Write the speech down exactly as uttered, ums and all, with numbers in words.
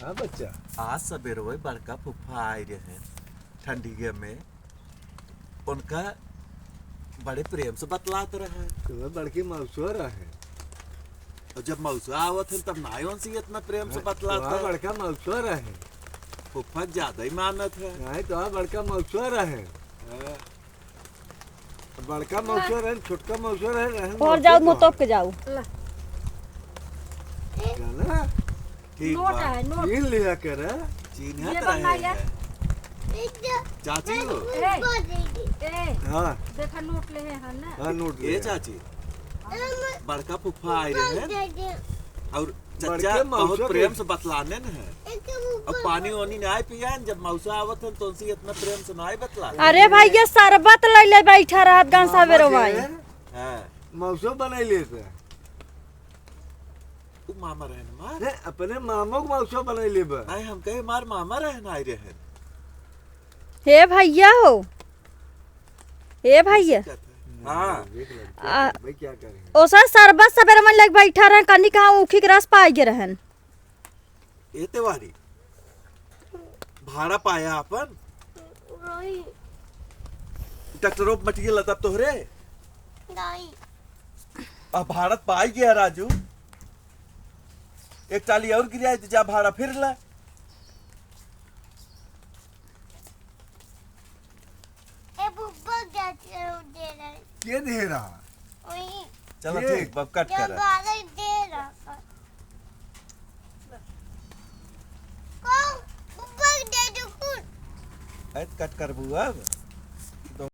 हाँ बच्चा। आज सबेरे वही बड़का फूफा आए रहे ठंडिया में, उनका बड़े प्रेम से बतलात रहे। तो वह बड़की मौसो रहे। और जब मौसो आवत है तब नाई उनसे इतना प्रेम से हाँ, बतलात तो है। बड़का मौसो रहे। फूफा ज्यादा ही मानत है। नहीं तो बड़का मौसो रहे। हाँ। बड़का मौसो रहे, छोटका मौसो रहे, रहे और मौसो जाओ, तो मुँह तोप के जाओ। ला। जाना? ठीक नोट बा। है, नोट। छीन लिया कर। छीन ये है तो बंदा रहे ये। हैं। चाची हो? ए, ए, हाँ। देखा नोट ले है ना? हाँ, नोट ले ए है। चाची, बड़का फूफा आए रहे हैं। और चच्चा बड़के मौसा बहुत प्रेम के से बतलाने न है। अब पानी वानी नाई पियान, जब मौसा आवत है तो उनसे इतना प्रेम से नाई बतला। अरे भाई, ये शरबत ले ले बैठा रहत गाँव मामा सवेरे के भाई। हाँ। मौसो बनाई लेते हैं। वो मामा रहे न मार। नहीं, अपने मामो को मौसो बनाई लेबे। नहीं, हम कहे मार मामा रहे न आए रहे। हे भैया हो, हे भैया। हाँ। देख ले, क्या आ, कर, भाई क्या करेंगे? ओसा शरबत सवेरे में लेके बैठा रहन, कनी कहाँ ऊखी के रस पाए गे रहन। ए तिवारी, भाड़ा पाया अपन? नहीं। डॉक्टरों पे मटिए लता तोहरे? नहीं। अब भाड़ा पाई गया राजू, एक टाली और गिराए तो जा भाड़ा फिर ला। ए, बुब्बा क्या दे रहा है? के दे रहा? वही। चलो ये। ठीक, अब कट जो कर। बालक दे रहा है। कौन? बुब्बा दे दो कुछ। अरे कट कर बुआ अब।